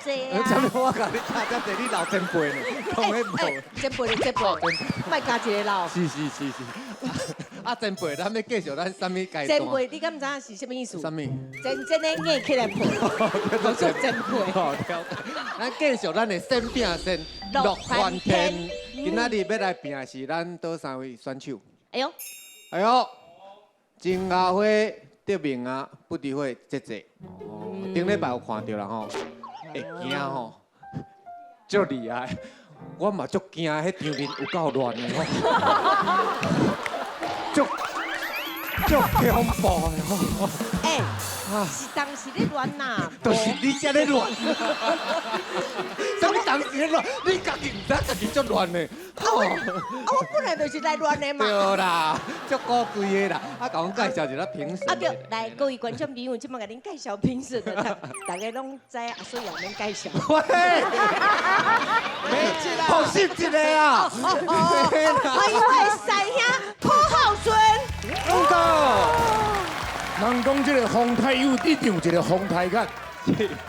濟啊。啥物我共你加遮濟，你老前輩呢？講彼無。前輩就前輩，莫加一个老。是是是是。啊，前輩，咱欲繼續咱啥物階段？前輩，你敢知影是啥物意思？啥物？真真的硬起來陪，叫做前輩。哦，了解。咱繼續咱的選拼線樂翻天。今仔日欲來拼的是咱佗三位選手。哎喲，哎喲，金阿花得名啊，不離會姐姐。哦，頂禮拜有看著啦吼，會驚吼，足厲害。我嘛足驚，彼場面有夠亂的吼，足足恐怖的吼。欸，是當時咧亂呐，就是你才咧亂。啥物當時咧亂？你家己毋知家己足亂的。啊我啊我本來就是來亂的嘛。對啦，足古怪的啦。啊，共阮介紹一下評審。啊對，來各位觀眾朋友，這擺共恁介紹評審的，大家攏知阿水也免介紹。喂，放心一個啊！哦，歡迎我的師兄柯浩順。唔該。人講這个風太有一定有一个風太眼，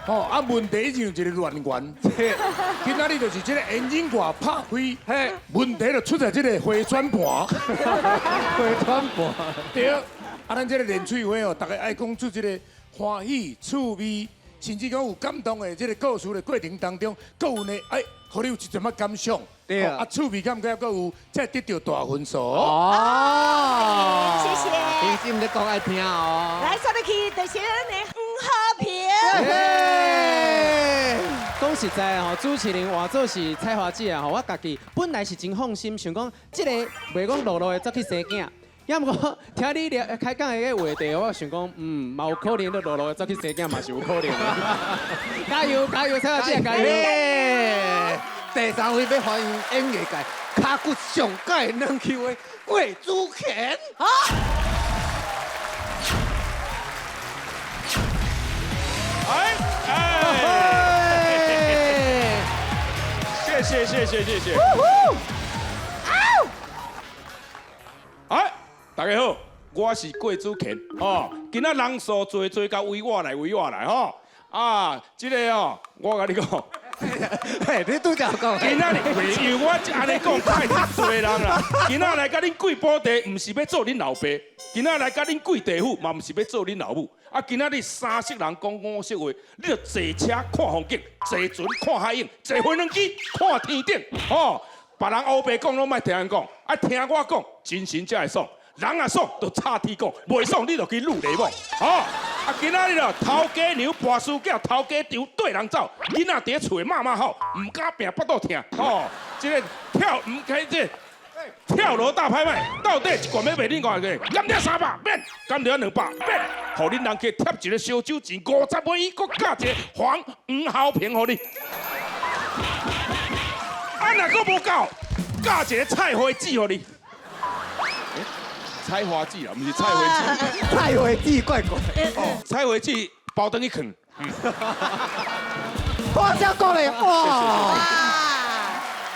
吼啊問題一定有一个亂源。今仔日就是這个引擎蓋拍開，嘿，問題就出在這个回轉盤。回轉盤。對，啊，咱這个連翠花哦，大家愛講出這个歡喜、趣味，甚至講有感動的這个故事的過程當中，閣有呢，哎，予你有一陣仔感想。對啊。啊，趣味感覺閣有，才會得著大分數。哦，謝謝。評審咧講愛聽哦。來，煞落去就是咱的黃和平。講實在吼，主持人換做是彩華姐啊吼，我家己本來是真放心，想講這个袂講落落會走去生囝。也毋過聽你咧開講的個話題，我想講，嗯，嘛有可能你落落會走去生囝嘛是有可能的。加油加油，彩華姐加油！第三位欲歡迎演藝界跤骨上蓋軟 Q 的郭子乾。好。哎哎，謝謝謝謝謝謝。哎，大家好，我是郭子乾哦。今仔人數濟濟，共圍我來圍我來吼。啊，這個哦，我共你講。嘿，你拄才講。今仔日因為我按呢講太濟人啦。今仔來共恁貴寶地，毋是欲做恁老爸；今仔來共恁貴地府，嘛毋是欲做恁老母。啊，今仔日三色人講五色話，你著坐車看風景，坐船看海湧，坐飛輪機看天頂。吼，別人烏白講攏莫聽𪜶講，愛聽我講，精神才會爽。人若爽，就插天鼓；袂爽，你就去攄雷網。吼！啊，今仔日咯，頭家娘跋輸囝，頭家長綴人走，囡仔佇咧厝罵罵吼，毋敢拚，腹肚疼。吼，這个跳毋開這跳樓大拍賣，到底一罐欲賣恁偌濟？減掉300免，減掉200免，予恁人客貼一个燒酒錢50尾，閣加一个黃黃豪平予你。啊，若閣無夠，加一个菜花子予你。菜花子啦，毋是菜花子。菜花子怪怪。哦，菜花子包轉去囥。哇，這講咧，哇！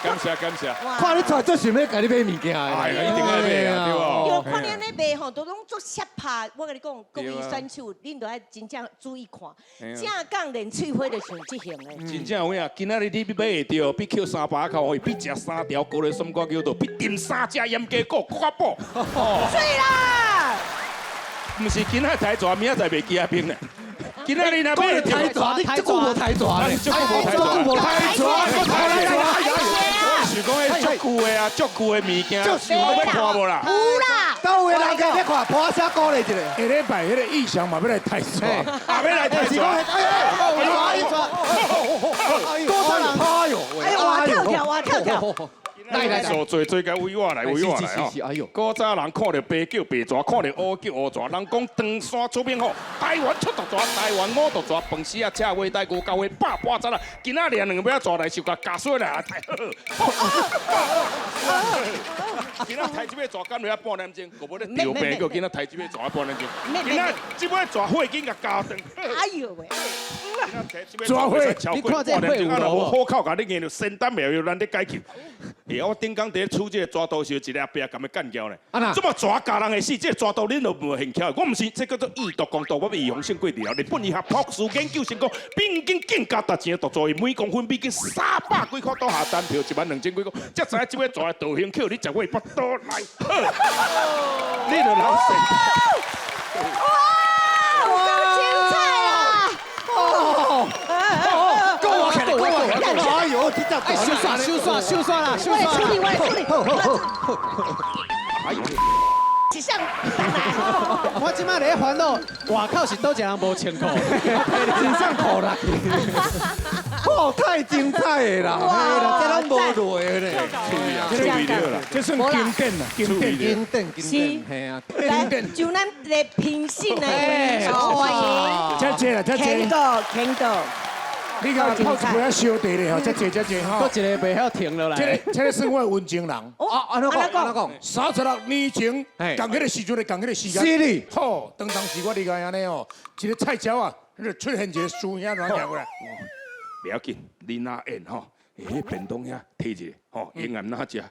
感謝感謝。看你出來做想欲共你買物件的。哎呀，一定愛買啊，對無？因為看你按呢賣吼，都攏足羀拍。我共你講，各位選手，恁都愛真正注意看。正港連翠花就像這型的。真正有影，今仔日你欲買會著，比抾300較歡喜，比食三條高麗參瓜叫做，比炖三隻鹽雞骨閣較補。水啦！毋是今仔刣蛇，明仔載袂記得冰咧。今仔日若買會著，刣蛇，你這久無刣蛇咧？這久無刣蛇，無刣蛇，刣蛇。我是講彼足舊的啊，足舊的物件，欲看無啦？有啦，佗位人家欲看，破聲鼓勵一下。下禮拜彼个意翔嘛欲來刣蛇，啊，欲來刣蛇。哎呦，哎呦，哎呦，哇跳跳，哇跳跳。來來來，數濟濟共圍我來，圍我來吼。哎呦，古早人看著白叫白蛇，看著烏叫烏蛇。人講唐山出名好，台灣出毒蛇，台灣五毒蛇，飯絲仔、車尾帶、牛角尾、百般雜啦。今仔連兩尾蛇來受共咬死來，太好。今仔刣這尾蛇，減落半點鐘，閣無咧著病，閣今仔刣這尾蛇半點鐘。今仔這尾蛇血緊共咬斷。哎呦喂！蛇血，你看這血有無？虎口共你硬著仙丹妙藥難得解救。欸，我顶工伫咧取這个紙刀時，一个阿伯共伊干譙呢。啊哪這麼蛇咬人會死？這个紙刀恁都無現巧。我毋是，這叫做以毒攻毒，我欲預防勝過治療。日本醫學博士研究成功，並經更加達錢毒株，伊每公分美金300幾箍，倒下單票12000幾箍，才知影這尾蛇的道行，扣你食我的腹肚內。好，你就老實。哇，有夠精彩啦！哦，夠我起來，夠我起來！哎呦，這只哎，收煞收煞收煞啦，收我來處理，煞。我來處理。好好好，哎呦，一項我這擺咧煩惱，外口是佗一人無穿褲，真正苦啦！哦，太精彩的啦！嘿啦，這攏無落的咧。趣味了啦，這算經典啦，經典。經典經典，嘿啊！來，就咱的評審的歡迎，遮濟啦，遮濟。 Ken 哥，Ken 哥，你共泡一杯仔燒茶咧吼，遮濟遮濟吼。閣一个袂曉停落來。這个這个算我的溫情人。哦，按怎講？按怎講？ 36年前，仝彼个時陣的仝彼个時間。是哩。好，當當時我離開按呢哦，一个菜鳥啊，出現一個師兄軟行過來。袂要緊，你若演吼，欸，便當遐提一个，吼，永遠哪食。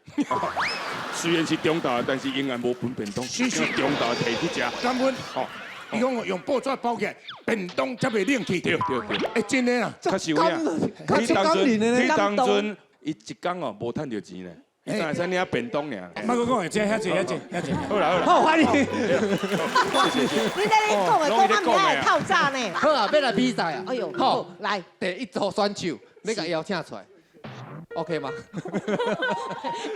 雖然是中晝，但是永遠無分便當，是中晝提去食。感恩。吼，伊講用報紙包起來，便當才袂冷去。對對對。欸，真的啊，確實有影。較感人的呢。彼當陣，伊一工哦無趁著錢呢，伊但會使領便當爾。莫閣講，這遐濟遐濟遐濟。好啦好啦。好，歡迎。你在咧講的，講啊毋知會透早呢。好啊，欲來比賽啊！哎呦，好，來，第一組選手，欲共邀請出來，OK 嗎？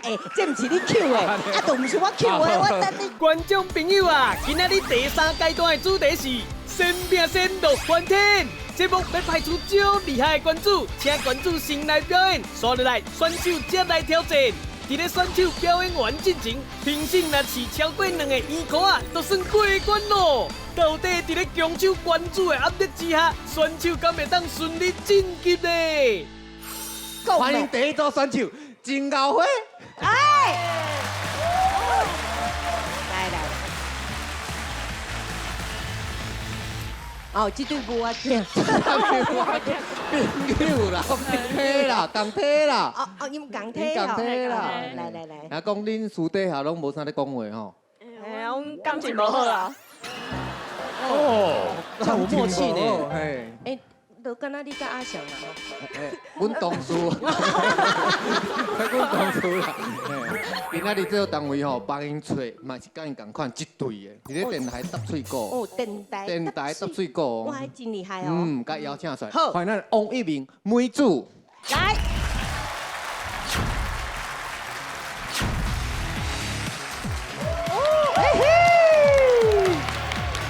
欸，這毋是你 Q 的，啊，都毋是我 Q 的，我等你。觀眾朋友啊，今仔日第三階段的主題是先拼先樂翻天。節目欲派出足厲害的關主，請關主先來表演，紲落來選手才來挑戰。佇咧選手表演完進前，評審若試超過兩个圓箍仔，就算過關咯。到底佇咧強手關主的壓力之下，選手敢會當順利晉級呢？歡迎第一組選手金高輝。哎，來來，哦，這對無我聽。朋友啦，同體啦，同體啦。哦哦，𪜶仝體仝體啦。來來來。啊，講恁私底下攏無啥咧講話吼。哎呀，阮感情無好啊。哦，這有默契呢。嘿。欸，就敢若你佮阿翔嘛。欸，阮同事，阮同事啦。今仔日這個單位吼，幫𪜶揣嘛是佮𪜶仝款一隊的，佇咧電台搭喙鼓。哦，電台。電台搭喙鼓。哇，真厲害哦。嗯，共邀請出來。好，歡迎咱王一鳴梅子。來。哦，嘿嘿，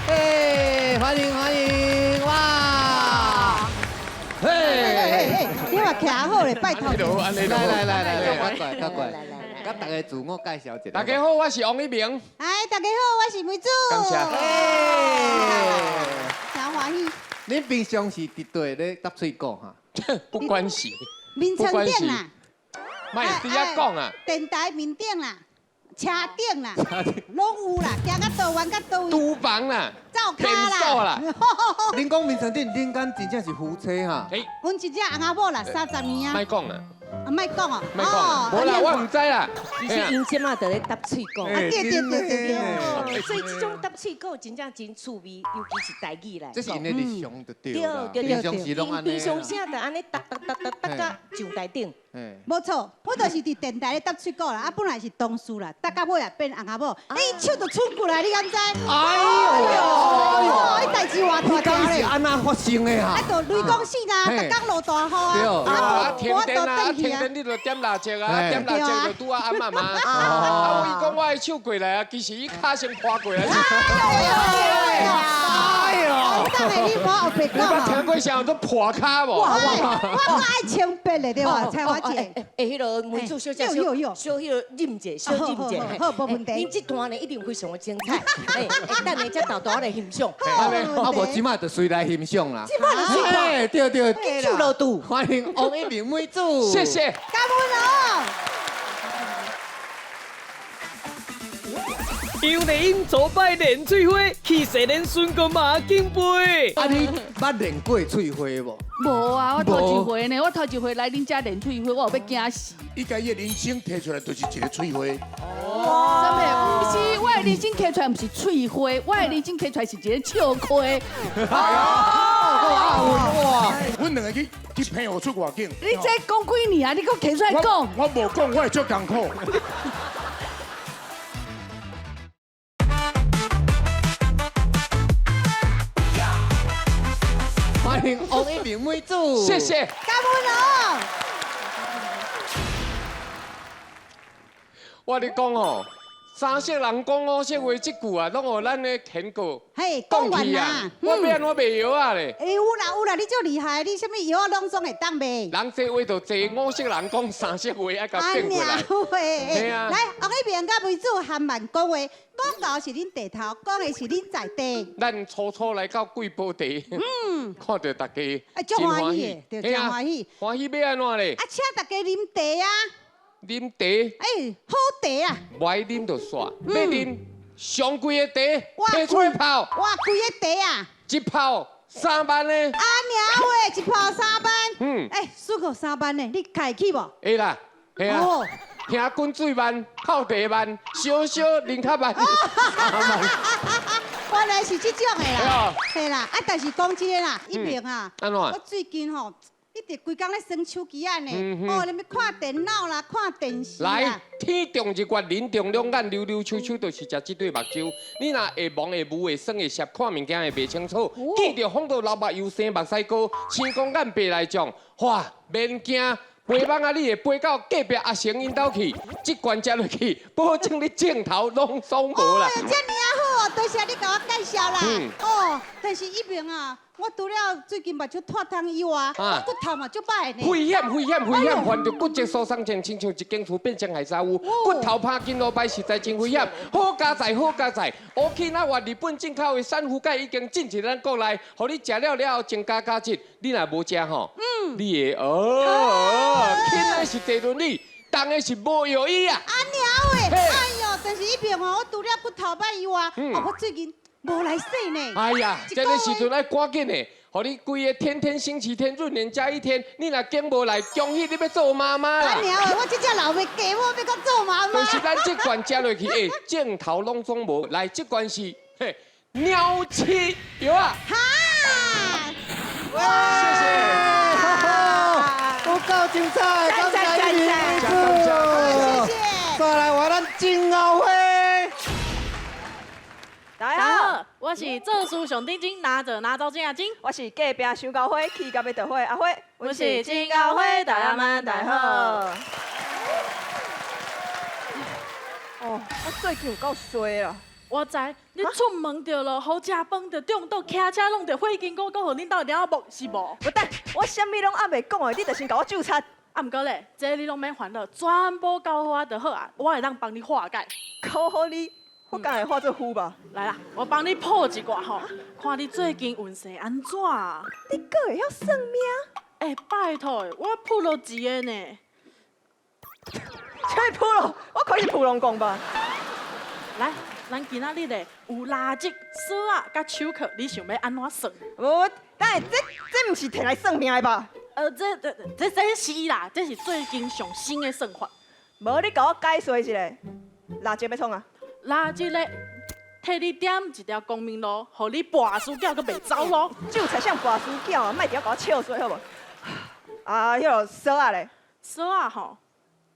嘿，歡迎歡迎，哇！嘿，嘿，你嘛徛好咧，拜託。來來來來來，較過較過，佮大家自我介紹一下。大家好，我是王一鳴。哎，大家好，我是梅子。感謝。真歡喜。恁平常是佇佗咧搭喙鼓哈？不關係。眠床頂啦。莫佇遐講啊。電台面頂啦，車頂啦，攏有啦，行到倒彎到佗位。廚房啦。灶跤啦。恁講眠床頂，恁敢真正是夫妻哈？阮真正翁仔某啦，30年啊。莫講啊。啊，莫講哦。莫講。無啦，我毋知啦。其實𪜶這馬就咧搭喙鼓。啊，對對對對對。所以這種搭喙鼓真正真趣味，尤其是台語來。這是𪜶的日常就對啦。對平常時攏按呢。平常時就按呢搭搭搭搭搭到上台頂。無錯，我就是佇電台咧搭喙鼓啦，啊，本來是同事啦，搭到尾也變翁仔某，欸，手就伸過來，你敢知？哎呦，哎呦，彼代誌偌大條咧！是按怎發生的哈？啊，就雷公死啊，逐工落大雨啊，啊，停電啊，停電你就點蠟燭啊，點蠟燭就拄仔暗啊嘛。啊，我伊講我的手過來啊，其實伊跤先跨過來。哎呦！等下你無後白講。你捌聽過啥叫破跤無？我我愛清白的對吧？菜花姐。欸，彼个梅子小姐，小小彼个啉者，小啉者。好，無問題。恁這段呢一定非常的精彩。欸，等下才沓沓來欣賞。啊，無這馬就隨來欣賞啦。這馬就隨來。對對。手落肚。歡迎王一鳴梅子。謝謝。感恩哦。杨丽英初摆练喙花，气势连孙哥嘛敬佩。啊，你捌练过喙花无？无啊，我头一回呢，我头一回来恁遮练喙花，我有欲惊死。伊共伊的人生提出来就是一个喙花。哇！啥物？毋是，我的人生提出来毋是喙花，我的人生提出来是一个笑亏。哇！阮两个去澎湖出外景。你这讲几年啊？你阁提出来讲？我无讲，我会足艰苦。欢迎王一鸣妹子，谢谢。感恩哦。我咧讲哦，三色人讲五色话，这句啊，拢予咱咧天哥讲起啊。我欲按怎卖药仔咧？欸，有啦有啦，你足厉害，你啥物药仔拢总会当卖。人这话就济，五色人讲三色话，爱共变过来。嘿啊。来，王一鸣佮梅子含慢讲话，讲到是恁地头，讲的是恁在地。咱初初来到贵宝地，看著大家，哎，足欢喜的，对，真欢喜。欢喜欲按怎咧？啊，请大家啉茶啊。啉茶，哎，好茶啊！无爱啉就煞，欲啉上贵的茶，提出来泡。哇，贵的茶啊！一泡3万呢。阿娘喂，一泡3万。嗯。哎，输过3万呢，你开起无？会啦，会啊。听滚水慢，泡茶慢，烧烧啉较慢。原来是这种的啦，对啦。啊，但是讲真的啦，一鸣啊，我最近吼。一直规工咧耍手机仔呢，哦，你欲看电脑啦，看电视啦。来，天长日月，人长两眼，溜溜手手，就是食这对目睭。你若会盲会雾会酸会涩，看物件会袂清楚，见著风度流目油生目屎膏，青光眼白内障，哇，免惊，飞蠓仔你会飞到隔壁阿成𪜶兜去，这罐食落去，保证你镜头拢总无啦。哦，这尔好哦，多谢你共我介绍啦。哦，但是一鸣啊。我除了最近目睭脱汤以外，我骨头嘛足歹呢。危险危险危险！患著骨质疏松症，亲像一间厝变成海沙屋，骨头拍紧落摆，实在真危险。好佳哉好佳哉，乌去那话日本进口的珊瑚钙已经进入咱国内，予你食了了后增加价值。你若无食吼，你会哦，轻的是坐轮椅，重的是无药医啊。阿娘喂，哎呦，但是彼边哦，我除了骨头歹以外，我最近。无来洗呢！哎呀，这个时阵爱赶紧的，予你规个天天星期天，闰年加一天，你若拣无来，恭喜你欲做妈妈啦！阿娘的，我这只老爸嫁某欲阁做妈妈。就是咱这罐食落去，哎，镜头拢总无。来，这罐是嘿鸟鼠药啊！哈！哇！谢谢，有够精彩，感谢你，谢谢。再来换咱金鳌花。大家好，我是做事上认真，拿着拿走正阿金。我是隔壁伤高花，气到欲着火阿花。我是金高花，大家们大家好。哦，我最近有够衰啦。我知，你出门著落雨，食饭著中毒，骑车弄著火金菇，阁予恁兜的猫仔摸是无？无等，我啥物拢犹未讲的，你就先共我纠察。啊，毋过咧，这你拢免烦恼，全部交予我就好啊，我会当帮你化解。交予你。我敢会化做灰吧？来啦，我帮你卜一卦吼，看你最近运势按怎？你阁会晓算命？欸，拜托，我卜落一个呢。啥物卜落？我看是卜龙公吧。来，咱今仔日咧有蜡烛、锁仔佮手铐，你想欲按怎算？无，等下这毋是提来算命的吧？这是啦，这是最近上新的算法。无，你共我解说一下，蜡烛欲创啊？蜡烛咧，替你点一条光明路，予你跋输囝阁袂走路。韭菜像跋输囝啊，莫伫遐共我笑衰好无？啊，彼个锁仔咧，锁仔吼，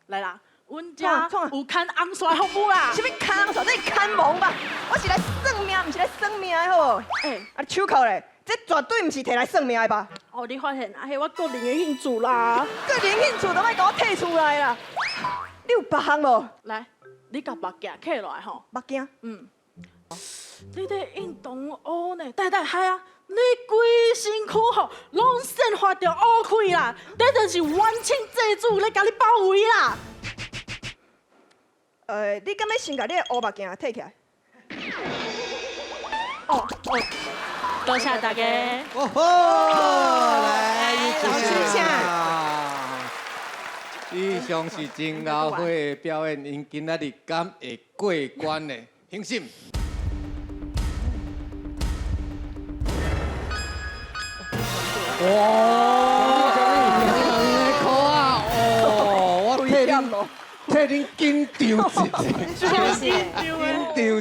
来啦，阮遮有牵红线服务啦。啥物牵红线？这是牵盲吧？我是来算命，毋是来算命的好无？欸，啊手铐咧，这绝对毋是提来算命的吧？哦，你发现啊，彼我个人的兴趣啦。个人兴趣都莫共我提出来啦。你有别项无？来。你共目镜揢落来吼，目镜，你咧运动乌呢？对对，系啊，你规身躯吼拢散发著乌气啦，这就是冤亲债主咧共你包围啦。你敢欲先共你的乌目镜提起来？哦哦，多谢大家。哦吼，来，谢谢。以上是真后花的表演，𪜶今仔日敢会过关呢？评审。哇！两个啊！哦，我替恁紧张一下，紧张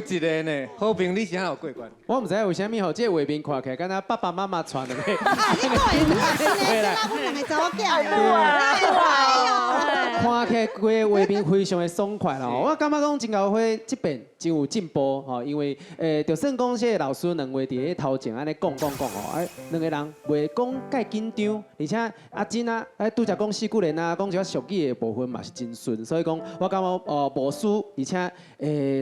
一下呢。和平，你是按怎有过关？我毋知为啥物吼，这个画面看起来，敢若爸爸妈妈带两个。啊，你讲的有影真的，这哪阮两个查某囝。看起来规个画面非常的爽快啦！我感觉讲真𠢕花这遍真有进步吼，因为就算讲这个老师两位伫咧头前按呢讲讲讲吼，两个人袂讲介紧张，而且阿珍啊，拄才讲四句联啊，讲一寡俗语的部分嘛是真顺，所以讲我感觉无输，而且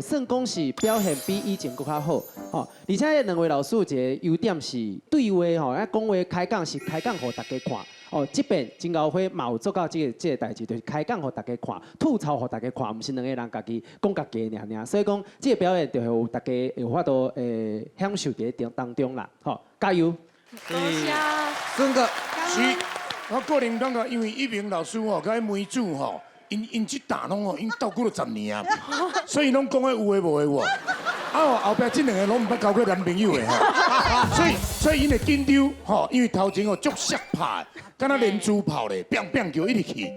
算讲是表现比以前阁较好吼，而且这两位老师有一个优点是对话吼，讲话开讲是开讲予大家看。哦，这遍真𠢕花嘛有做到这个代志，就是开讲予大家看，吐槽予大家看，毋是两个人家己讲家己尔尔。所以讲，这个表演就会有大家有法度享受伫咧当中啦。吼，加油！多谢。孙哥，是，我个人感觉，因为一鸣老师吼，佮梅子吼，𪜶这打拢吼，𪜶斗几落十年啊，所以拢讲的有的无的有。啊后壁这两个拢毋捌交过男朋友的吼，所以𪜶会紧张吼，因为头前哦足摔拍，敢若连珠炮咧，砰砰叫一直去。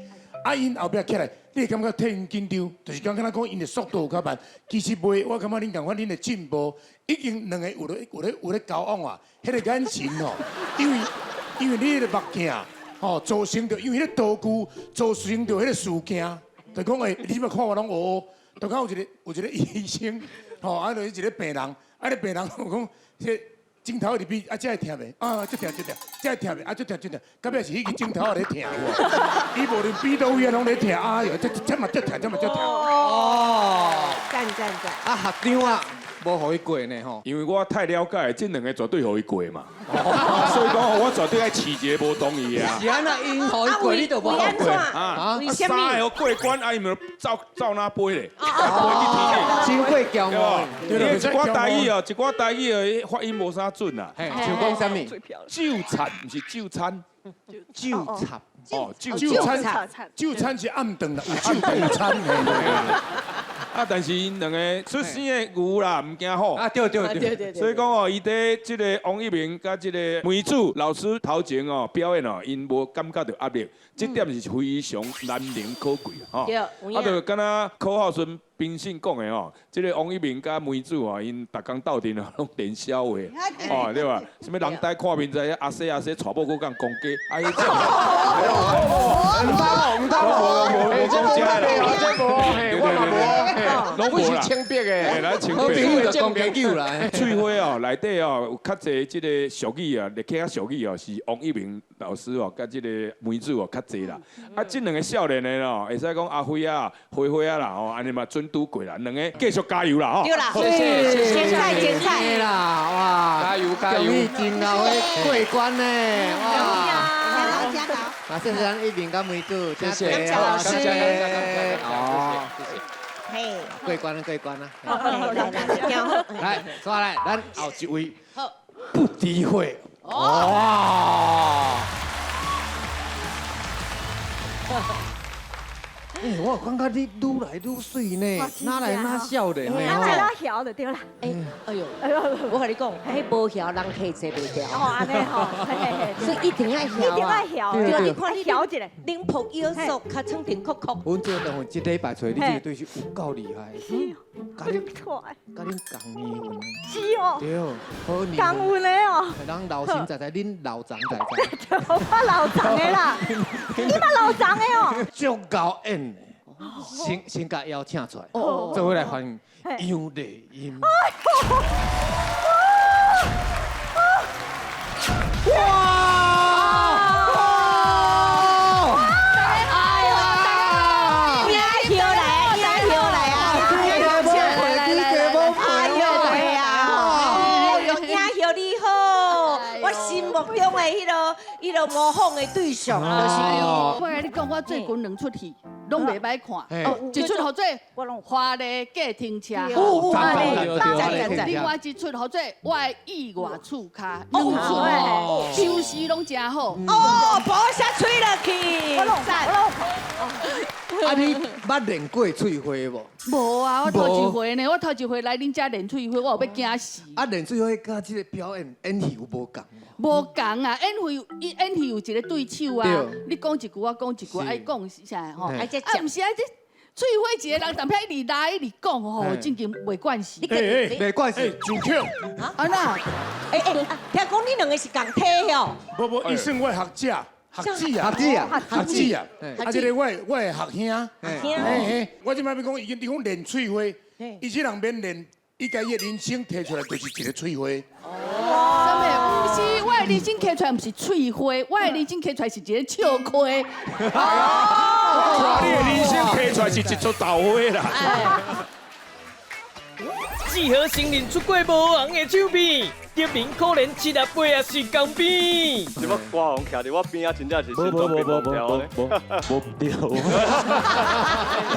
啊，𪜶后壁起来，你会感觉替𪜶紧张，就是讲敢若讲𪜶的速度有较慢，其实袂，我感觉恁共款，恁的进步已经两个有咧交往啊，彼个眼神吼，因为你彼个目镜吼造成著，因为彼个道具造成著彼个事件，就讲欸，你欲看我拢乌乌，就讲有一个医生。吼，啊，就是一个病人，啊，个病人我讲，这镜头入去，啊，这会疼袂？啊，这疼这疼，这会疼袂？啊，这疼这疼，到尾是彼个镜头咧疼有无？伊无论比佗位啊，拢咧疼，哎哟，这嘛足疼，这嘛足疼。哦，赞赞赞！啊，学长啊，无予伊过呢吼，因为我太了解，这两个绝对予伊过嘛，所以讲我绝对爱饲一个无同意啊。是按怎𪜶予伊过，你就无予过啊？三个过关，啊，伊咪走走哪飞咧？飞去天顶。真过强哦！对，一寡台语哦，一寡台语哦，发音无啥准啊。像讲啥物？就餐毋是就餐。就餐哦，就餐，就餐是暗顿啦，有酒有餐。啊，但是𪜶两个出生的牛啦，毋惊虎。啊，对对对。所以讲哦，伊伫这个王一鸣佮这个梅子老师头前哦表演哦，𪜶无感觉到压力，这点是非常难能可贵啊。对，啊，就敢若柯浩顺评审讲的吼，这个王一鸣佮梅子哦，𪜶逐工斗阵哦，拢练痟话，哦，对吧？啥物人呆看面知阿西阿西娶某阁共讲鸡，啊，彼种。毋通哦，毋通哦，无讲这啦，这无，我嘛无，拢是清白的，来清白。就讲鸡酒啦。翠花哦，内底哦有较济这个俗语啊，立起较俗语哦，是王一鸣老师哦，佮这个梅子哦较济啦。啊，这两个少年的哦，会使讲阿辉啊、花花啊啦吼，按呢嘛准拄过啦，两个继续加油啦吼。对啦，谢谢，精彩精彩啦，哇，加油加油，真𠢕的过关呢，哇。啊，谢谢咱一鸣佮梅子，谢谢，感谢老师，感谢感谢感谢，哦，谢谢。嘿，过关了，过关了。来，来，刷来，咱后一位，不敌会，哇！哎，我感觉你愈来愈水呢，哪来哪少年呢？哪来哪晓就对啦。哎，哎呦，我跟你讲，彼无晓人客坐袂牢。哦，按呢吼，所以一定爱晓。一定爱晓。对，你看你晓一下，灵扑腰缩，尻川定酷酷。阮这个同学这礼拜找你这个对手有够厉害。是，佮恁佮恁仝年份。是哦。对，好年。仝份的哦。人老神在在，恁老长在在。我老长的啦，你嘛老长的哦。足够演的，先共邀请出来，做伙来欢迎杨丽音。哇！哎呦！赢起来，赢起来啊！哎呦喂啊！哎呦，赢起你好，我心目中的彼个模仿的对象就是伊。我共你讲，我最近两出戏拢袂歹看，一出号做《华丽计程车》，另外一出号做《我的意外厝跤》，两出收视拢真好。哦，菩萨吹落去，我拢赞。啊，你捌練過喙花無？無啊，我頭一回呢，我頭一回來恁遮練喙花，我有欲驚死。啊，練喙花佮這個表演演戲有無仝？無仝啊，演戲演戲有一個對手啊，你講一句我講一句，愛講啥吼？啊，毋是啊，這喙花一個人，踮遐一直拉一直講吼，真經袂慣勢。袂慣勢。主 Q。啊那，聽講你兩個是仝體哦？無無，伊算我學者。學姊啊，學姊啊，學姊啊，啊，這個我的學兄，嘿嘿，我這擺欲講，伊講練喙花，伊這人免練，伊家己的人生提出來就是一個喙花。啥物？毋是，我的人生提出來毋是喙花，我的人生提出來是一個笑虧。你的人生提出來是一撮豆花啦。志和承认出过无红的唱片，德明可怜78啊是共编。这摆歌王徛伫我边仔，真正是心脏别蹦跳呢。无对，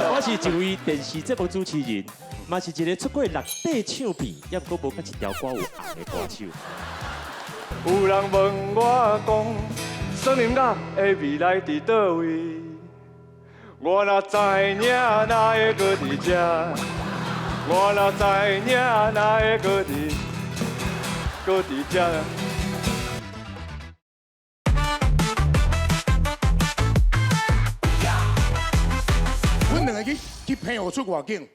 我是一位电视节目主持人，嘛是一个出过6块唱片，也毋过无佮一条歌有红的歌手。有人问我讲，酸林仔的未来伫佗位？我若知影，哪会阁伫这？我若知影，哪会阁伫这？阮两个去澎湖出外景，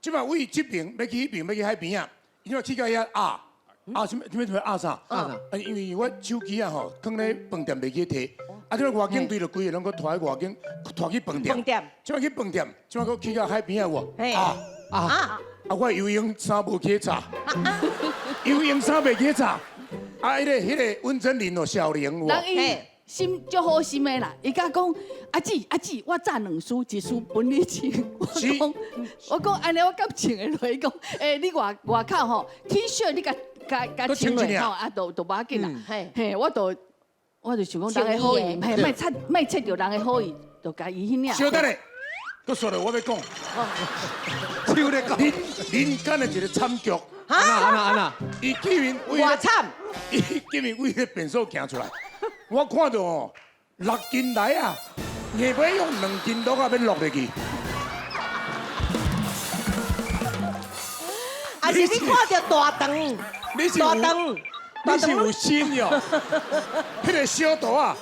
这摆位这边欲去彼边，欲去海边仔，伊这摆去到遐鸭鸭啥物啥物啥物鸭啥？啊，因为我手机啊吼，囥咧饭店袂记提，啊，这摆外景队就规个拢阁拖去外景，拖去饭店。饭店。这摆去饭店，这摆阁去到海边仔有无？啊啊！啊，我游泳衫无去查，游泳衫袂去查，啊，彼个温贞菱哦，小玲有无？人伊心足好心的啦，伊共讲阿姊阿姊，我炸两束，一束分你穿。我讲按呢，我敢穿会落？伊讲，欸，你外外口吼 T 恤你共共穿落吼，啊，就无要紧啦。嘿，我就想讲人的好意，嘿，莫切著人的好意，就共伊彼领。稍等下，阁煞落我欲讲。手咧讲。人间的一个惨剧。按怎按怎按怎？伊竟然为偌惨！伊竟然为彼便所行出来。我看到哦，6斤来啊，硬欲用2斤落啊，欲落入去。啊是你看到大肠，大肠，你是有心哟。彼个小刀啊，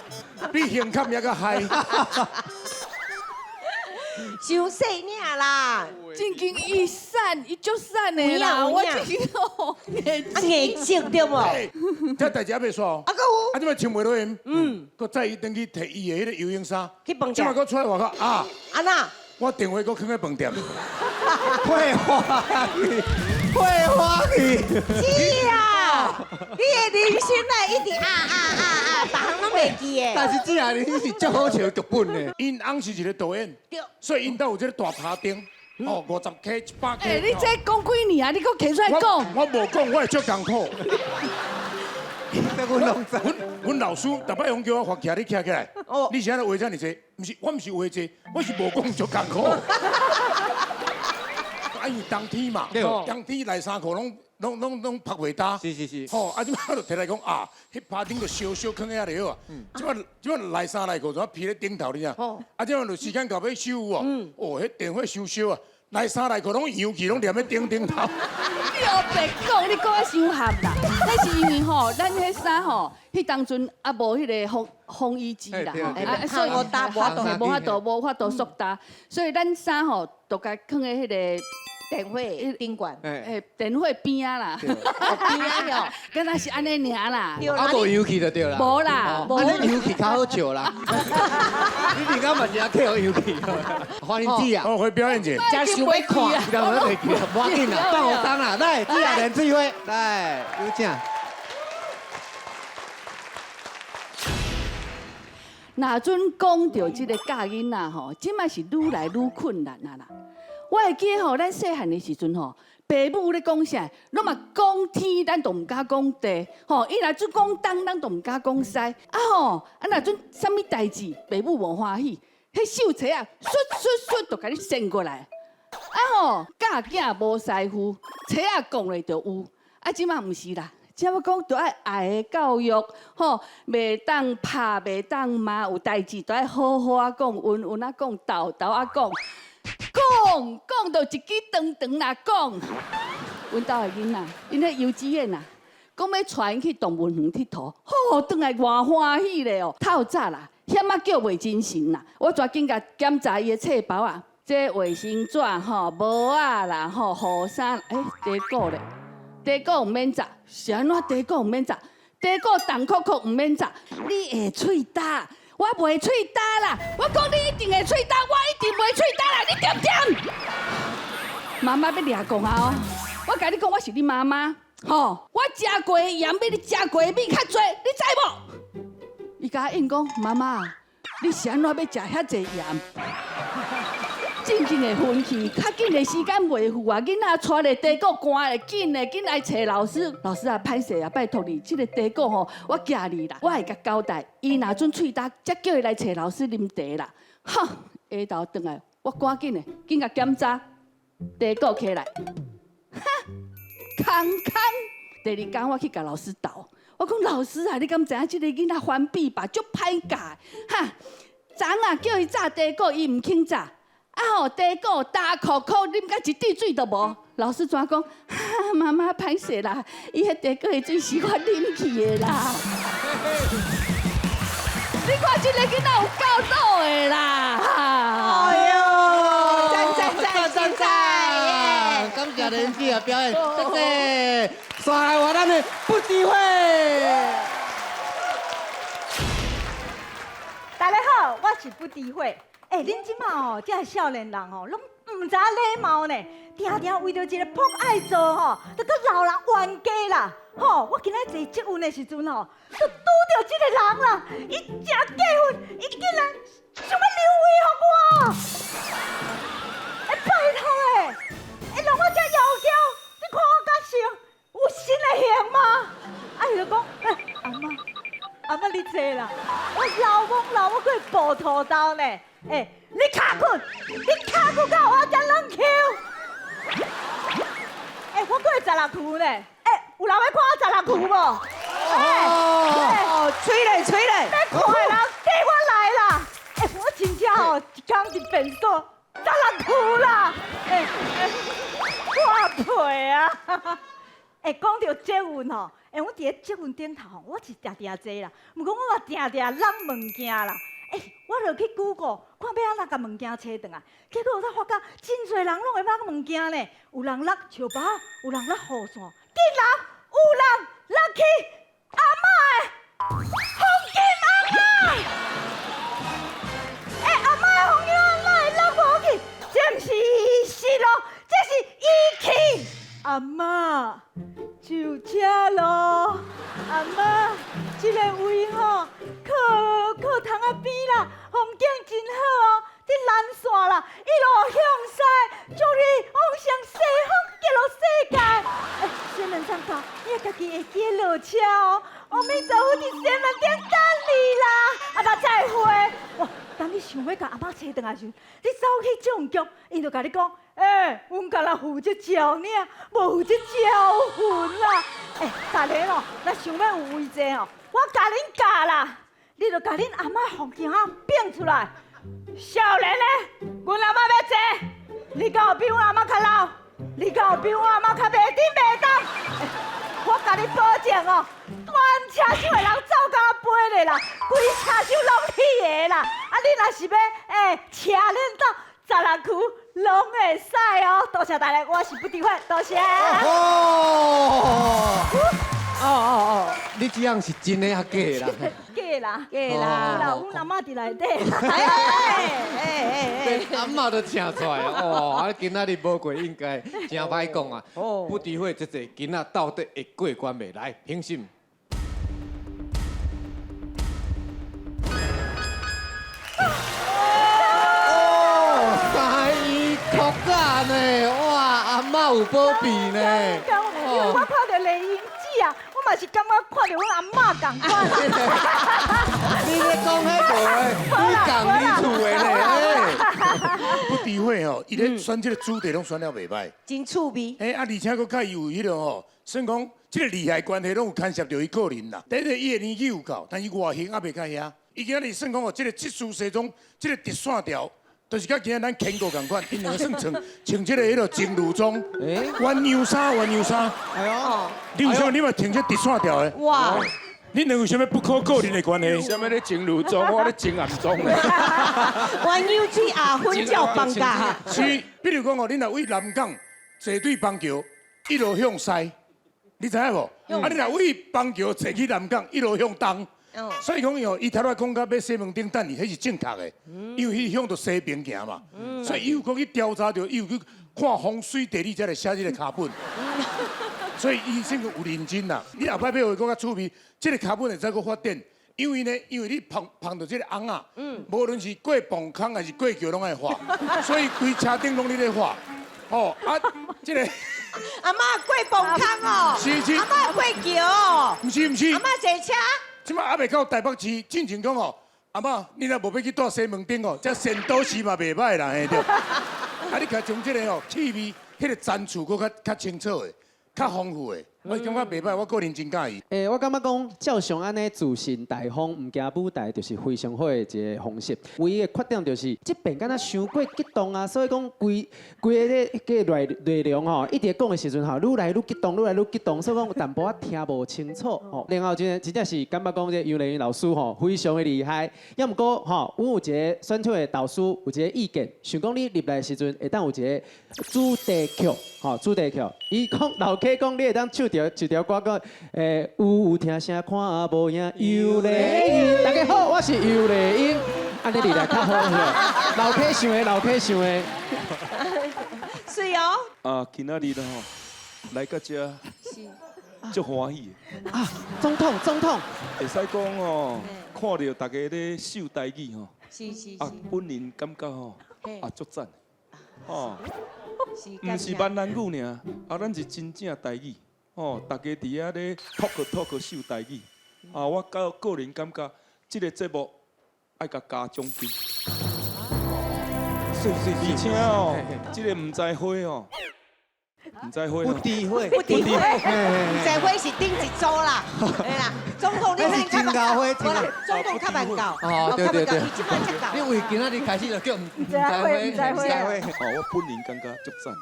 比胸坎犹阁嗨。伤细领啦，真经伊瘦，伊足瘦的啦，我真经哦，硬质对无？这代志犹未煞哦。啊，阁有。啊，这摆穿袂落去，阁再伊转去提伊的彼个游泳衫。去饭店。这摆阁出来外口啊。按怎？我电话阁囥佇饭店。废话去，废话去。是啊，你的人生啊，一直啊啊啊啊，逐项拢袂记的。但是这个你是足好笑剧本的。𪜶翁是一个导演，所以𪜶兜有这个大拍灯，哦，50 K、100 K。欸，你这讲几年啊？你阁提出来讲？我无讲，我会足艰苦。阮老师逐摆拢叫我发徛，你徛起来。你是按怎话遮尔济？毋是，我毋是话济，我是无讲足艰苦。啊，因为冬天嘛，冬天内衫裤拢曝袂焦。是是是。吼，啊，这摆就提来讲啊，彼拍灯就烧烧囥遐就好啊。这摆内衫内裤怎披咧顶头，你知？啊，这摆就时间到欲收有无？哦，彼电火烧烧啊，内衫内裤拢油去，拢黏咧顶顶头。你乌白讲，你讲啊伤合啦。那是因为吼，咱彼衫吼，彼当阵啊无彼个风衣机啦，啊，所以无法度无法度速搭，所以咱衫吼，都共囥佇彼个电火顶悬，欸，电火边仔啦，边仔哟，敢若是按呢尔啦。啊，无油气就对啦。无啦，无。啊，你油气较好笑啦。你平常嘛是啊，去予油气。欢迎姊啊！哦，会表演者。真想欲看。你当我袂记啦，无要紧啦，放予当啦，来，姊啊，连水花，来，有请。若准讲到这个教囡仔吼，这摆是愈来愈困难啊啦。我会记吼，咱细汉的时阵吼，爸母咧讲啥，拢嘛讲天，咱都毋敢讲地，吼。伊若准讲东，咱都毋敢讲西。啊吼，啊若准啥物代志，爸母无欢喜，彼秀册啊，唰唰唰就共你扇过来。啊吼，教囝无师傅，册仔讲咧就有。啊，这摆毋是啦，只要讲著爱爱的教育，吼，袂当拍，袂当骂，有代志都爱好好仔讲，温温仔讲，沓沓仔讲，讲讲到一支长长啦讲。阮兜的囡仔，𪜶咧幼稚园啊，讲欲带𪜶去动物园𨑨迌，吼，转来偌欢喜咧哦，透早啦，险仔叫袂精神啦，我抓紧共检查伊的册包啊，这卫生纸吼、帽仔啦、吼、雨衫，欸，茶果咧，茶果毋免扎，是按怎茶果毋免扎？茶果重扣扣毋免扎，你会喙焦，我袂喙焦啦，我讲你一定会喙焦，我一定袂喙焦啦，你恬恬？妈妈欲掠讲啊哦，我共你讲，我是你妈妈，吼，我食过的盐比你食过的米较济，你知无？伊共我应讲，妈妈，你是按怎欲食遐济盐？正经的分去，较紧的时间袂赴啊！囡仔带咧茶果寒咧，紧咧紧来揣老师。老师啊，歹势啊，拜托你，这个茶果吼，我寄你啦，我会共交代。伊若准喙焦，才叫伊来揣老师啉茶啦。哈，下昼转来，我赶紧的，紧共检查，茶果起来，哈，空空。第二工我去共老师斗，我讲老师啊，你敢知影这个囡仔翻笔吧，足歹教，哈，昨啊叫伊炸茶果，伊毋肯炸。啊吼，茶果焦箍箍，啉甲一滴水都无。老师怎讲？妈妈歹势啦，伊彼茶果的水是我啉去的啦。你看这个囡仔有够老的啦！哎呦，赞赞赞赞赞！感谢连姐的表演，谢谢。煞来换咱的不知火。大家好，我是不知火。欸，恁这马哦，这少年人哦，拢毋知礼貌呢，定定为著一个扑爱做吼，就阁闹人冤家啦。吼，我今仔坐捷运的时阵吼，就拄著这个人啦，伊诚过分，伊竟然想欲留位予我。欸，拜托欸，欸，让我遮窈窕，你看我甲像有新的型吗？啊，伊就讲，欸，阿嬷，阿嬷你坐啦，我老懵老，我阁会跋土豆呢。欸，你跤骨，你跤骨敢予我遮软 Q？欸，我阁会十六区呢。欸，有人欲看我十六区无？哦，吹咧吹咧，欲看的人缀我来啦！欸，我真正吼，一工伫便所十六区啦！欸，破皮啊！欸，讲到捷运吼，欸，我伫咧捷运顶头吼，我是定定坐啦，毋过我嘛定定落物件啦。欸，我就去 Google 看欲按怎共物件揣转来，结果我才发觉真济人拢会落物件呢，有人落树包，有人落雨伞，竟然有人落去阿嬷的风景红仔。欸，阿嬷的风景红哪会落无去？这毋是遗失咯，这是遗弃。阿嬷，上车咯，阿嬷，这个位吼，靠靠窗仔边啦，风景真好哦。伫南线啦，一路向西，祝你往上西方极乐世界。欸，仙人掌到，你会家己会记得落车哦。阿弥陀佛伫仙门顶等你啦，阿嬷再会。哇，当你想欲共阿嬷揣转来时，你走去总局，𪜶就共你讲。欸，阮干焦负责招尔，无负责招魂啦。欸，逐个哦，若想欲有位坐哦，我共恁教啦，你就共恁阿嬷风景仔变出来。少年的，阮阿嬷欲坐，你敢有比阮阿嬷较老？你敢有比阮阿嬷较袂振袂动？欸，我共你保证哦，全车厢的人走甲飞咧啦，规车厢拢你的啦。啊，你若是欲欸车恁到十六区。拢会使哦，多谢大家，我是不知火，多谢。哦哦哦，你这样是真的抑假的啦？假啦，假啦，啦，阮阿嬷伫内底。连阿嬷都请出来哦，啊，今仔日无过应该真歹讲啊。不知火这个囡仔到底会过关袂？来，评审。呢，哇，阿嬷有保庇呢，哇！因為我看著麗英姊啊，我嘛是感覺看著阮阿嬤仝款。你咧講彼無的，你講你厝的咧。不智慧吼，伊咧選這个主題攏選了袂歹，真趣味。欸，啊，而且閣較伊有彼个吼，算講這个利害關係攏有牽涉著伊個人啦。第一个，伊的年紀有夠，但伊外形猶袂到遐。伊今日算講哦，這个這束西裝，這个直線條，就是佮今仔咱牽過仝款，𪜶兩个算穿穿這个彼个情侶裝，鴛鴦衫，鴛鴦衫。哎呦，你有啥？你嘛穿這直線條的？哇！你兩個有啥物不可告人的關係？啥物咧情侶裝，我咧情暗裝咧。鴛鴦水阿粉照放假。是，比如講哦，你若為南港坐對邦橋一路向西，你知影無？啊，你若為邦橋坐去南港一路向東，所以講哦，伊頭仔講到欲西門町等伊，彼是正確的，因為彼向著西邊行嘛。所以伊有閣去調查著，伊有去看風水地理，才來寫這个腳本。所以伊算有認真啦。你後擺欲學閣較趣味，這个跤本會使閣發展，因為呢，因為你碰碰著這个尪仔，無論是過磅空還是過橋，攏愛畫，所以規車頂攏你咧畫。哦啊，這个阿嬤過磅空哦，是是，阿嬤過橋哦，毋是毋是，阿嬤坐車。這擺猶未到台北市，進前講哦，阿嬤，你若無欲去蹛西門町哦，這仙都市嘛袂歹啦，嘿對。啊，你共將這个哦氣味，彼个層次閣較較清楚的。較豐富的，我感覺袂歹，我個人真佮意。欸，我感覺講照常按呢自信大方，毋驚舞台，就是非常好的一个方式。唯一的缺點就是，這遍敢若傷過激動啊，所以講規規个個內內容吼，一直講的時陣吼，愈來愈激動，愈來愈激動，所以講有淡薄仔聽無清楚吼。然後真真正是感覺講這楊麗英老師吼，非常的厲害。猶毋過吼，阮有一个選手的導師有一个意見，想講你入來的時陣會當有一个主題曲，吼，主題曲。伊講老客講你會當唱著一條歌講，欸，有聽聲看無影，楊麗英。大家好，我是楊麗英。按呢入來較好，老客想的，老客想的。是哦。啊，今仔日吼來到這，足歡喜的。啊，總統，總統。會使講吼，看著大家咧秀台語吼，是是。啊，本人感覺吼，啊，足讚，吼。毋是閩南語爾，啊，咱是真正台語，吼，大家佇遐咧 talk talk 秀台語，啊，我個個人感覺，這个節目愛共加獎金，而且哦，這个毋知花哦，毋知花，不知花，不知花，毋知花是頂一組啦，對啦，總統你較慢，總統較慢到，哦，對對對，伊這擺才到。你為今仔日開始就叫毋知花，毋知花。哦，我本人感覺足讚的，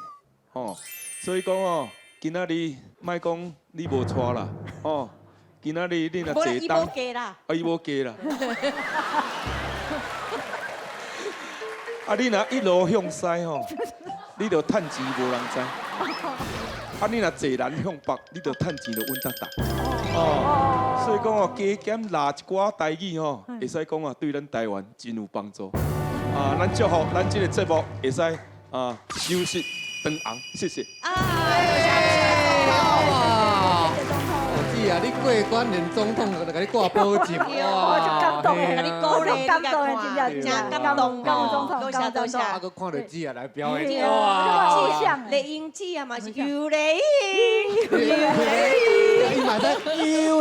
吼，所以講哦，今仔日莫講你無帶啦，哦，今仔日你若坐東，伊無加啦，啊，伊無加啦。啊，你若一路向西吼，你就趁錢無人知；啊，你若坐南向北，你就趁錢就穩當當。哦，所以講哦，加減拉一寡台語吼，會使講啊，對咱台灣真有幫助。啊，咱祝福咱這个節目會使啊收視長紅，謝謝。姐啊，你過關連總統就共你掛保證，哇！足感動的，你鼓勵，感動的，真正真感動，感動總統，多謝多謝。啊，閣看著姊啊來表演，哇！麗英姊啊嘛是楊麗英，楊麗英，伊嘛在楊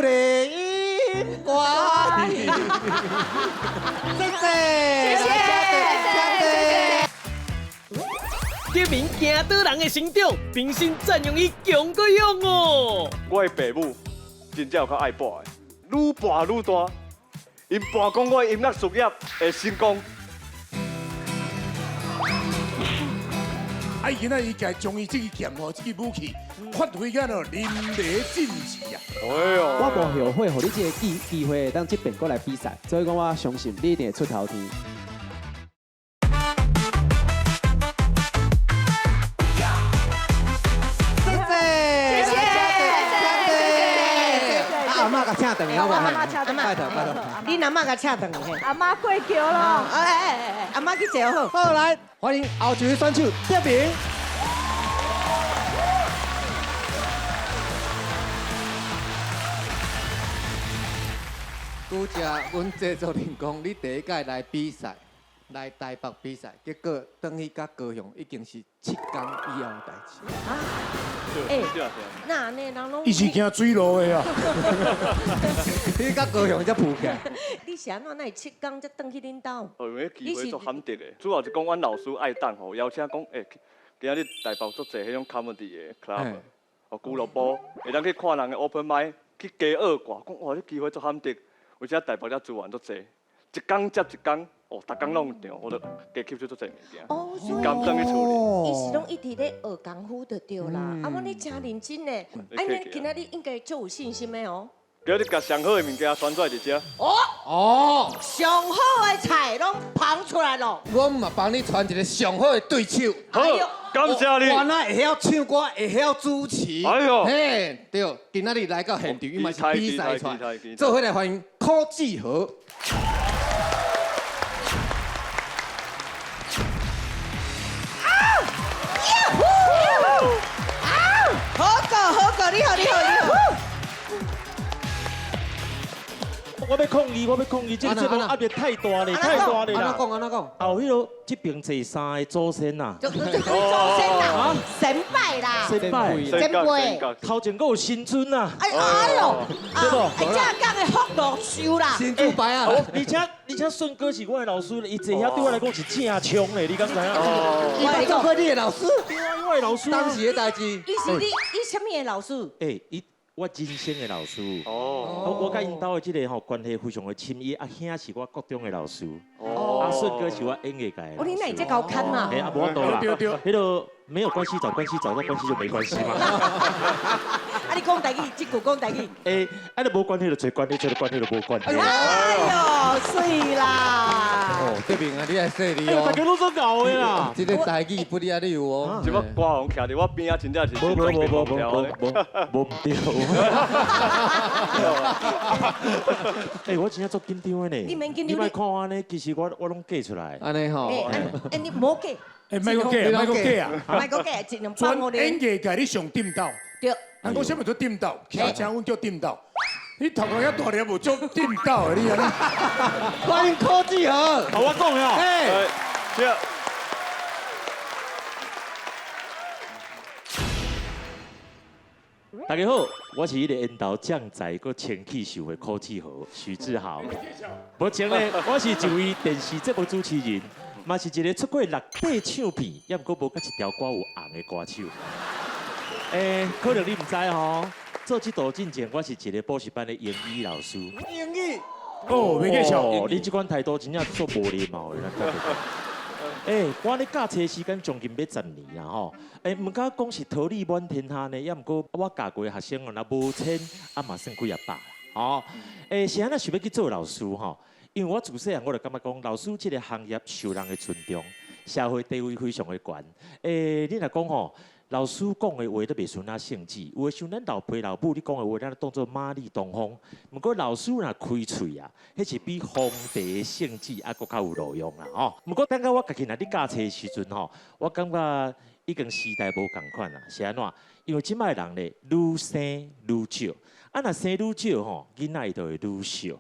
麗英，歌。謝謝，謝謝，謝謝。德明驚倒人的成長，評審讚揚伊強閣勇哦。我的爸母真正有較愛搏的，愈搏愈大。𪜶搏講我的音樂事業會成功。啊，伊今仔伊家將伊這支劍吼，這支武器發揮到了淋漓盡致啊！哎喲，我無後悔，予你這个機機會當這遍閣來比賽，所以講我相信你一定會出頭天。謝謝，阿嬤共請轉來好無？阿嬤請轉來，拜託拜託。你阿嬤共請轉來。阿嬤過橋咯。哎哎哎，阿嬤去坐好。好，來歡迎後一位選手德明。拄才阮製作人講，你第一屆來比賽，來台北比賽，結果轉去甲高雄已經是7工以後的代誌。欸，那按呢人攏伊是驚水路的啊。你甲高雄才浮起來。你是按怎？哪會7工才轉去恁兜？哦，因為機會足罕得的，主要是講阮老師愛等吼，邀請講，欸，今仔日台北足濟彼種 comedy 的 club，哦，俱樂部，會當去看人的 open mic，去加學歌，講哇，這機會足罕得，而且台北遮資源足濟，一工接一工。哦，逐工攏有場，我都加吸收足濟物件。哦，所以甘轉去處理。伊是攏一直咧學功夫就對啦。啊，我你真認真呢，啊，你今仔日應該足有信心的哦。今日共上好的物件選出來佇遮。哦哦，上好的菜攏捧出來咯。我嘛幫你傳一個上好的對手。好，感謝你。我若會曉唱歌，會曉主持。哎喲，嘿，對，今仔日來到現場，伊嘛是比賽出來，做伙來歡迎柯志豪。好哥，你好，你好，你好。我欲抗議，我欲抗議，這個節目壓力太大咧，太大咧啦！按怎講？按怎講？後彼個這邊坐三个祖先呐，祖先啦，神拜啦，神拜，前輩，頭前閣有神尊呐。哎哎喲，對無？哎，這講的福祿壽啦，神主牌啊！而且順哥是我的老師，伊坐遐對我來講是正衝咧，你敢知影？伊捌做過你的老師？對啊，我的老師。當時的代誌。伊是你，伊啥物的老師？欸，伊。我人生的老師，我佮𪜶兜的這個吼關係非常的親，伊阿兄是我國中的老師，阿順哥是我演藝界的。哦，你哪會這𠢕牽嘛？欸，啊，無法度啦，彼個沒有關係找關係，找到關係就沒關係嘛。啊，你講台語，這句講台語。欸，啊，你無關係就找關係，找著關係就無關係。哎喲，媠啦！哦，這邊啊，你愛細膩哦。大家攏總𠢕的啦。這個台語不離啊，你有哦。這擺歌王徛佇我邊仔，真正是無無無無無無無毋對。欸，我真正足緊張的呢。你免緊張。你莫看按呢，其實我攏計出來。按呢吼。欸，你莫計。欸，莫閣計，莫閣計啊！莫閣計，盡量放予你。全演藝界你上頂斗。對。人講啥物叫頂斗？徛正穩叫頂斗。你頭殼遐大粒，無足頂斗的你啊！歡迎柯志豪。好，我講的哦。欸，對。大家好，我是彼个緣投將才閣清氣秀的柯志豪許志豪。目前呢，我是一位電視節目主持人，嘛是一個出過6塊唱片，也毋過無佮一條歌有紅的歌手。欸，可能你毋知吼，做這道進前，我是一個補習班的英語老師。英語？哦，袂計較。你這款態度真正足無禮貌的。欸，我咧教冊時間將近欲10年啦吼。欸，毋敢講是桃李滿天下呢，也毋過我教過的學生哦，若無千，啊嘛算幾仔百啦。吼，欸，是按怎想欲去做老師吼？因為我自細漢我就感覺講，老師這個行業受人的尊重，社會地位非常的懸。欸，你若講吼，老師講的話都袂輸那聖旨，有的像咱老爸老母，你講的話，咱當做馬里東風。毋過老師若開喙啊，彼是比皇帝的聖旨猶閣較有路用啦吼。毋過等下我家己若咧教冊的時陣吼，我感覺已經時代無仝款啦，是按怎？因為這擺人咧愈生愈少，啊若生愈少吼，囡仔伊就會愈少。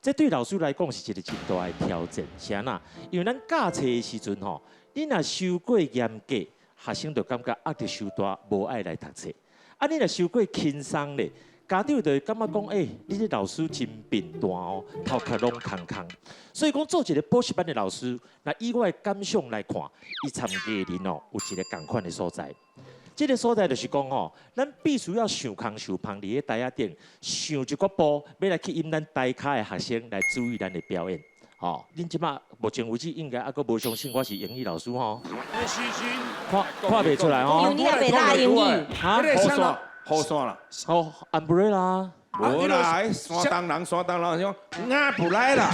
這對老師來講是一個真大的挑戰，是按怎？因為咱教冊的時陣吼，你若傷過嚴格，學生就感覺壓力傷大，無愛來讀冊。啊，你若傷過輕鬆咧，家長就會感覺講，欸，你這老師真貧惰哦，頭殼攏空空。所以講，做一個補習班的老師，若以我的感想來看，伊參藝人哦，有一個仝款的所在。這個所在就是講吼，咱必須要想空想芳佇咧台仔頂，想一個步，欲來吸引咱台跤的學生來注意咱的表演。吼，恁這擺目前為止應該猶閣無相信我是英語老師吼。是是。看袂出來吼。你也袂落英語。哈？雨傘啦。好，umbrella。無啦，山東人，山東人講，亞不來啦。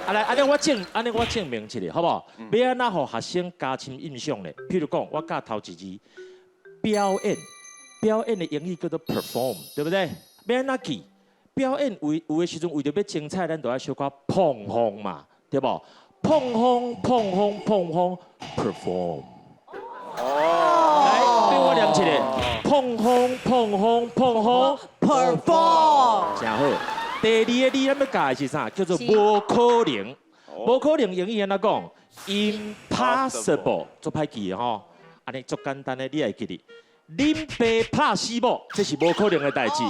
啊來，按呢我證，按呢我證明一下，好無？欲按怎予學生加深印象咧？譬如講，我教頭一字表演，表演的英語叫做 perform，對不對？欲按怎記？表演為有的時陣為著欲精彩，咱就愛小可膨風嘛，對無？膨風，膨風，膨風，perform。哦。來，對我念一下，膨風，膨風，膨風，perform。真好。第二个字咱欲教的是啥？叫做無可能。无可能英语按怎讲？Impossible，足歹记的吼。按呢足简单的，你会记得。恁爸拍死某，这是无可能的代志，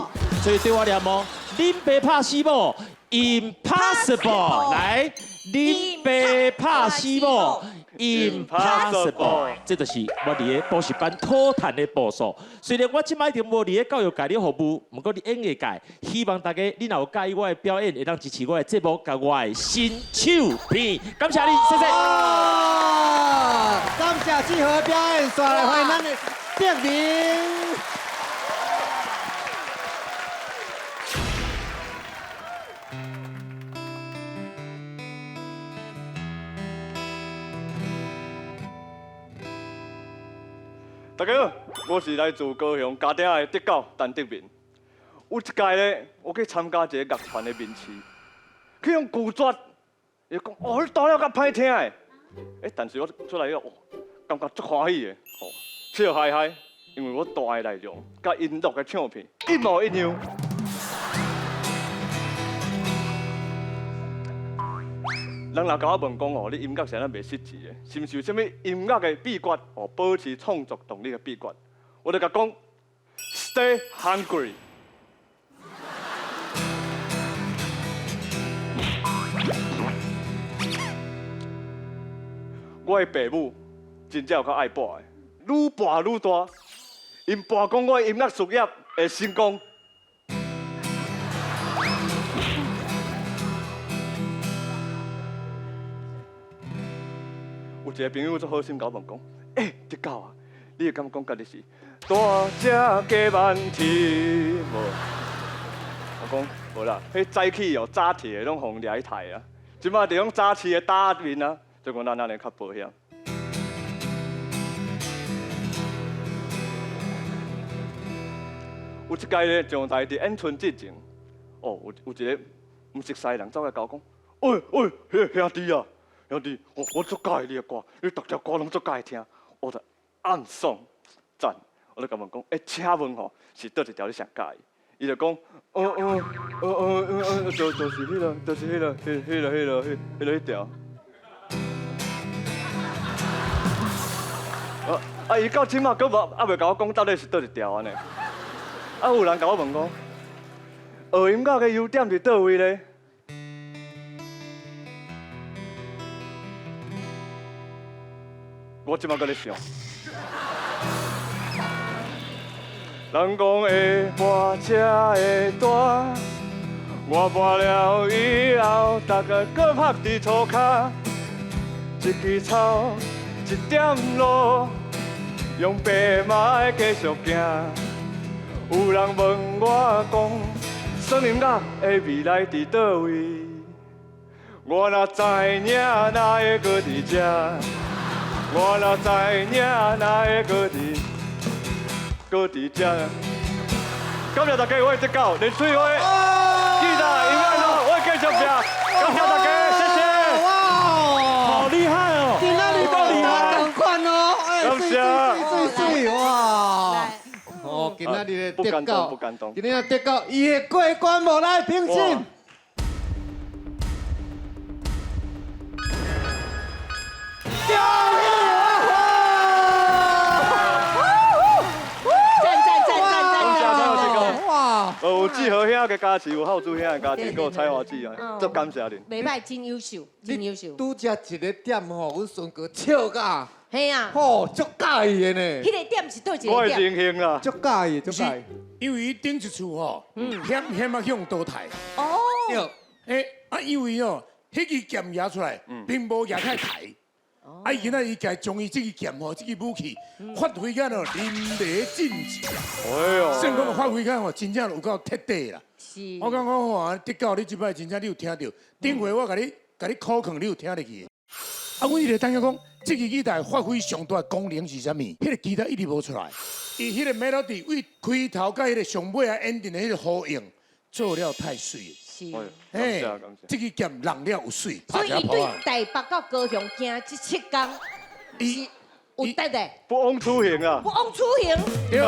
所以对我念哦。恁爸拍死某，Impossible，来，恁爸拍死某，Impossible，这就是我伫咧补习班讨趁的步数。虽然我这摆已经无伫咧教育界咧服务，毋过伫演艺界，希望大家你若有佮意我的表演，会当支持我的节目，佮我的新手片。感谢你，谢谢。感谢志豪的表演，煞来欢迎咱的德明。大家好，我是来自高雄嘉鼎的德狗陈德明。有一届咧，我去参加一个乐团的面试，去予拒绝，伊讲哦，你弹了较歹听的。欸，但是我出来以后，哦，感觉足欢喜的，吼，笑嗨嗨，因为我弹的内容佮𪜶录的唱片一模一样。人若共我问讲哦，你音乐是按怎袂失志的？是毋是有啥物音乐的秘诀哦？保持创作动力的秘诀？我就共讲，Stay hungry。我的爸母真正有较爱搏的，愈搏愈大。𪜶搏讲我的音乐事业会成功。有一个朋友足好心共我问讲，欸，德狗啊，你会感觉讲家己是大只鸡万天无？我讲无啦，彼早起哦，早起的拢予人掠去刣啊，这摆就用早市的打面啊，就讲咱按呢较保险。有一届咧上台伫演春之前，哦，有一个毋熟似的人走来共我讲，喂喂，彼兄弟啊！兄弟，我足佮意你的歌，你逐条歌拢足佮意听，我就暗爽赞。我就共问讲，欸，请问吼是佗一条你上佮意？伊就讲，就是彼个，就是彼个，彼彼个，彼个，彼彼个彼条。啊，伊到这马阁无，犹未共我讲到底是佗一条按呢？啊，有人共我问讲，学音乐的优点伫佗位咧？我这马阁咧想，人讲会跋才会大，我跋了以后，逐个阁拍伫涂跤，一支草，一点露，用白马会继续行。有人问我讲，耍音乐的未来伫佗位？我若知影，哪会阁伫这？我若知影，哪会阁伫这？感谢大家，我的德狗连翠花，记得音乐路，我继续拼。感谢大家，谢谢。哇，好厉害哦！今仔日够厉害，同款哦，哎，水水水水，哇！哦，今仔日的德狗，今仔日德狗，伊会过关无？来评审。有志豪兄的加持，有浩祖兄的加持，阁有彩华姊啊，足感谢恁。袂歹，真优秀，真优秀。拄才一个点吼，阮孙哥笑甲，嘿啊，吼，足佮意的呢。彼个点是佗一个点？我的荣幸啦，足佮意，足佮意。因为伊顶一次吼，险险啊向倒汰。哦。对。欸，啊，因为哦，彼支剑举出来，并无举起台。啊！伊今仔伊家将伊这支剑吼，这支武器发挥甲咯淋漓尽致啊！哎哟，算讲发挥甲吼，真正有够彻底啦。是。我感觉吼，德狗你这摆真正你有听著，顶回我共你考劝，你有听入去。啊，阮一直等下讲，这支吉他发挥上大的功能是啥物？彼个吉他一直无出来，伊彼个 melody 为开头佮彼个上尾啊 ending 的彼个呼应做了太媠。是。嘿，这支剑弄了有媠。所以伊对台北到高雄行这7天，伊有得的。不枉此行啊！不枉此行。对。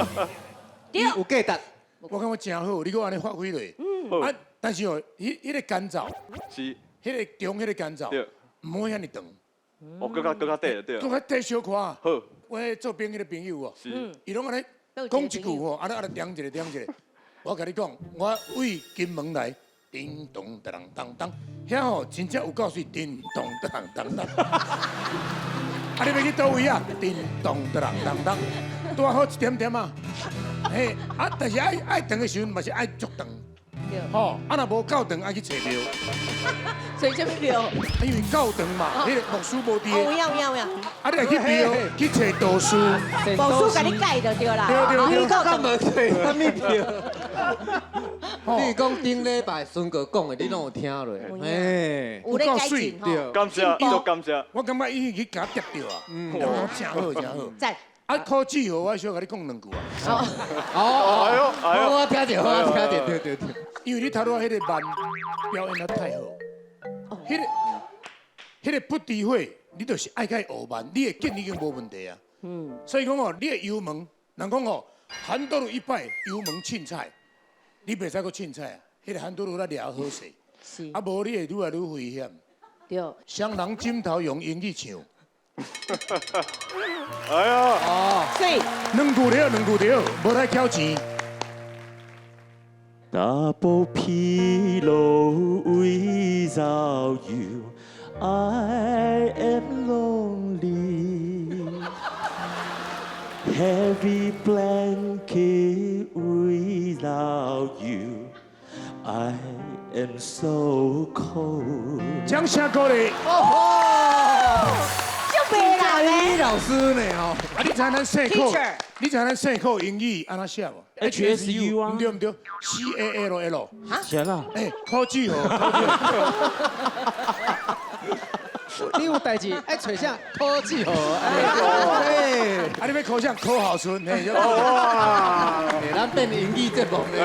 对。有价值。我感觉真好，你阁按呢发挥落。啊，但是哦，彼个间奏，是。彼个中彼个间奏。对。毋好遐爾長。哦，閣較閣較短對。閣較短小可。好。我做朋友的朋友哦，伊攏按呢講一句吼，按呢按呢點一个點一个。我共你講，我對金門來，叮咚當當當，遐吼真正有夠媠，叮咚當當當。啊，你欲去佗位啊？叮咚當當當，拄好一點點啊。嘿，啊，但是愛愛長的時陣嘛是愛足長。吼，啊若無夠長，愛去揣廟。揣啥物廟？因為夠長嘛，彼個牧師無佇。有影有影有影。啊，你來去廟去揣道士。牧師共你解就對啦。對對對。你剛剛無揣啥物廟？你講頂禮拜孫哥講的，你攏有聽落？嘿，有咧改進對，感謝，足感謝。我感覺伊去共疊著啊，真好真好。讚。啊，柯志豪，我小共你講兩句啊。哦，哎呦，哎呦，我聽著，我聽著，對對對。因為你頭拄仔彼个慢表演得太好，彼个不低火，你就是愛共伊學慢，你的勁已經無問題啊。嗯。所以講哦，你的油門，人講哦，韓多魯一擺油門凊彩，你袂使閣凊彩啊。彼个韓多魯咱掠好勢，是。啊，無你會愈來愈危險。對。雙人枕頭用英語唱。哎呀！哦，對。兩句了，兩句了，無來繳錢。 Double pillow without you, I am lonely. Heavy blanket without you, I am so cold. 掌聲鼓勵。哦，足袂啦英語老師呢？吼，啊，你知咱細課，你知咱細課英語按怎寫無？HSU 啊，毋對毋對，CALL。啥啦？欸，柯志豪。你有代誌愛揣啥柯志豪？哎，啊，你欲考啥？柯好順。哇！咱變英語節目咧。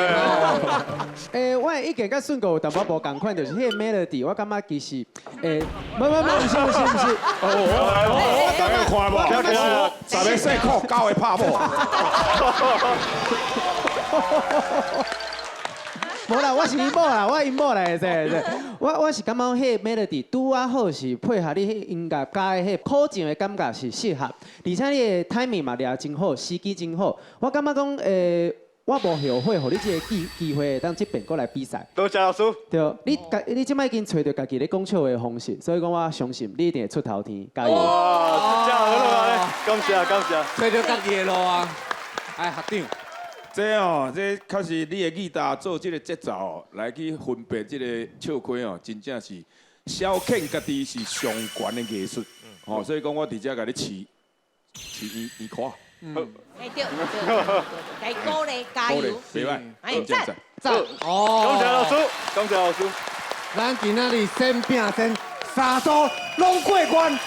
欸，我的意見佮順哥有淡薄無仝款，就是彼個 melody，我感覺其實，欸，無無無，毋是毋是毋是。哦，我感覺看無，十个細褲，九个拍某。無啦，我是𪜶某啦，我𪜶某來的，對。我是感覺彼个 melody 拄仔好是配合你彼音樂佮彼个苦情的感覺是適合，而且你的 timing 嘛掠真好，時機真好。我感覺講，我無後悔，予你這个機會會當這遍閣來比賽。多謝老師。對，你這擺已經揣著家己咧講笑的方式，所以講我相信你一定會出頭天，加油！哇，真好啊！感謝感謝，揣著家己的路啊！哎，學長。這哦，這確實你的吉他做這个節奏來去分辨這个笑虧哦，真正是消遣家己是上懸的藝術。哦，所以講我佇遮共你試試伊伊看。哎對對對，共鼓勵加油，袂歹，哎讚讚哦！感謝老師，感謝老師。咱今仔日先拼先三組攏過關。